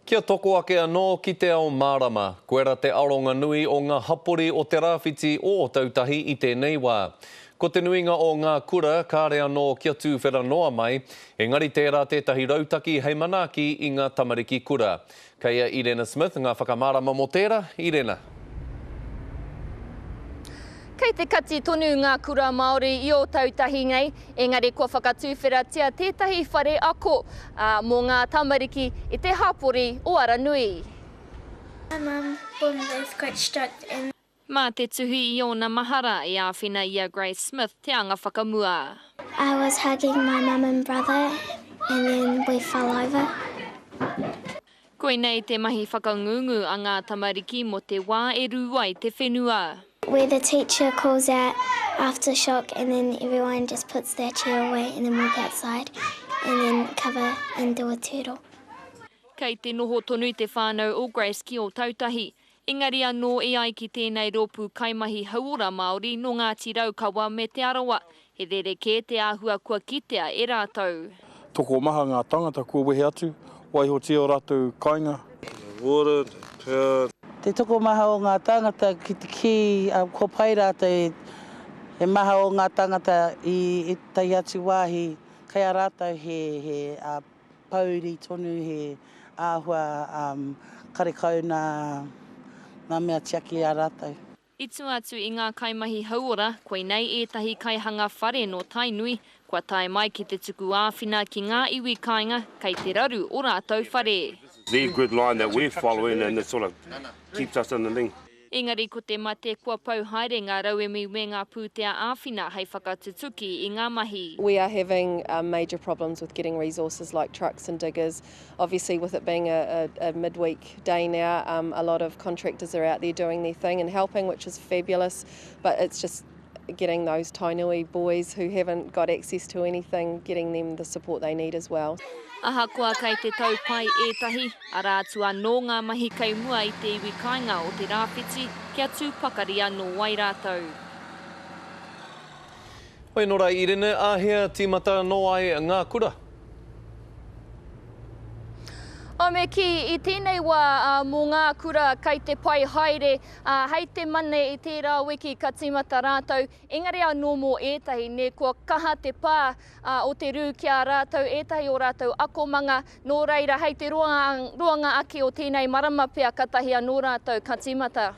Kia toko ake anō ki te ao mārama, koira te aronga nui o ngā hapori o te rāwhiti o Ōtautahi i tēnei wā. Ko te nuinga o ngā kura kāre anō kia tūwhera noa mai, engari tērā tētahi rautaki hei manaaki i ngā tamariki kura. Kei a Irena Smith ngā whakamārama mō tērā, Irena. Kei te kati tonu ngā kura Māori i Ōtautahi nei, engari kua whakatuwheratia tētahi whare ako mō ngā tamariki i te hapori o Aranui. My mum boom the earthquake struck and. Mā te tuhi i ōna mahara e āwhina i a Grace Smith te anga whakamua. I was hugging my mum and brother and then we fell over. Koinei te mahi whakangungu a ngā tamariki mō te wā e rū ai te whenua. Where the teacher calls out aftershock and then everyone just puts their chair away and then walk outside and then cover and do a turtle. Kei te noho tonu te whānau o Grace ki Ōtautahi. Engari anō e ai ki tēnei rōpū kaimahi hauora Māori nō Ngāti Raukawa me Te Arawa, he rerekē te āhua kua kitea e rātou. Tokomaha ngā tangata kua wehe atu, waihotia ō rātou kainga. Water, the power. Te tokomaha o ngā tāngata ki te kī kua pai rātou, he maha o ngā tāngata i ētahi atu wāhi kei a rātou he Pōuri tonu he āhua karekau nā ngā mea tiaki i a rātou. I tua atu i ngā kaimahi hauora, koinei ētahi kaihanga whare nō Tainui, kua tae mai ki te tuku āwhina ki ngā iwi kāinga kei te raru o rātou whare. Their grid line that we're following and it sort of keeps us in the ling. Engari ko te mate kua pau haere ngā rauemi me ngā pūtea āwhina hei whakatutuki i ngā mahi. We are having major problems with getting resources like trucks and diggers. Obviously with it being a a midweek day now, a lot of contractors are out there doing their thing and helping which is fabulous, but it's just getting those Tainui boys who haven't got access to anything, getting them the support they need as well. Ahakoa kei te tau pai ētahi, arā atu anō ngā mahi kei mua i te iwi kāinga o te rāwhiti kia tū pakari anō ai rātou. Hoi nō rā Irene, āhea tīmata anō ai ngā kura? Oh, me kī, i tēnei wā mō ngā kura kei te pai haere, ā, hei te Mane i tērā wiki ka tīmata rātou, engari anō mō ētahi, nē, kua kaha te pā o te rū ki a rātou, ētahi o rātou akomanga, nō reira, hei te roanga ake o tēnei marama pea katahi anō rātou ka tīmata.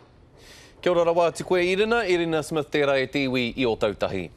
Kia ora rawa atu koe Irina, Irina Smith tērā e te iwi i Ōtautahi.